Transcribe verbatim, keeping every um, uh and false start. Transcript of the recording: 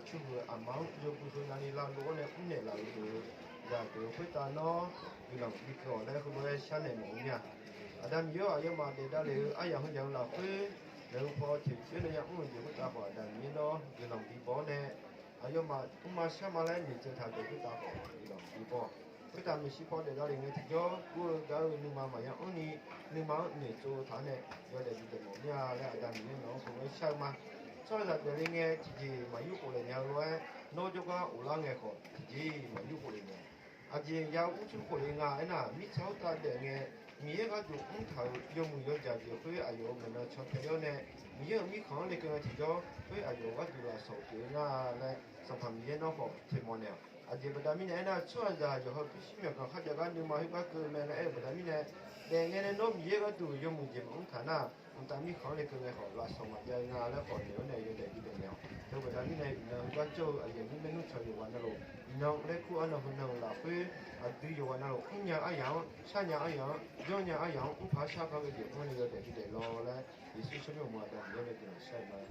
Cur-eu aqma-anr yawgui heu navni lavluf-awr nae mrnaeq laf-eu deuq-eu zaqdeuq-eu khoertav nawr guiqlanq bikeuv-awq laer heulof-aer sharnaeq mawf-eu mir-a. Aqda Miqyaer-awr, aqyawfmaf daefdavlef-eu aryamq heu yamq-eu lafkhoer naeq-eu paw teqtsoer nae yamr-eu jeq khoertav khawf, Aqda Miqyaer nawr guiqlanq bibaw-awr nae, aqyawfmaf mrma sharma laer noeqtsaev taq deuq khoertav khawf guiqlanq bibaw. Khoertav maeqshi paw daefdavlef ngae tiqjawr, gur-eu gar-eu nuima maqya anrni, nuima-anr noeqtsov-eu taq-anr nae yawdaef bidaef mawf mir-a laer Aqda Miqyaer nawq-anr heulof-aer shar-eu ma. Tsawrhaqzaq daefle ngae tiqjeq maqyur khofle nya-eu lof-aer, nawr jawrgar ghoflar ngae khawf tiqjeq maqyur khofle nya. Aqjeq ya-eu mrcur khofle nga aernar, mirtsaq khoertav daef ngae, Miqyaer gharduq mrtaq-euq yawmuiq yawjaq jeq khoer aqyawf-euq maeqnan caw tae ler-awr nae, Miqyaer-euq mirkhanq-anr lekeuv ngae tiqjawr khoer aqyawf gharduq lafsawq pyeuf-eu nga laer Sanqpaq Miqyaer nawr khawf teq mawf naeq-awq. Aqjeq baqda mirnae aernar, tsawrhaqzaq yawqha pyurshuir myawqganq kharjav gar nuima khoergar keuv mae laer aer-eu baqda mirnae, daef ngae nae nawr Miqyaer gharduq yawmuiq jeq maqmr taq nar, mqtav mirkhanq-anr lekeuv ngae khawf lafsawq maqjav-eu nga laer khawf noeq-awr nae yawdaef bidaef naeq-awq. Teu baqda mirnae iqnan heugar jawr-eu aqyuif aqnyir maernmr tsawq yawqghaq navluf, iqnan laer kur arnan heunan-euq lafkhoer, aqdui yawqghaq navluf mrnya aryaq-anr, sharnya aryaq-anr, jawrnya aryaq-anr, mrpaq shar gar ghae jeq mr-awr nae yawdaef bidaef lawr laer Yeqsur tsawrmyanr uqmov Aqda Miqyaer nae guiqlanq shar-eu ma.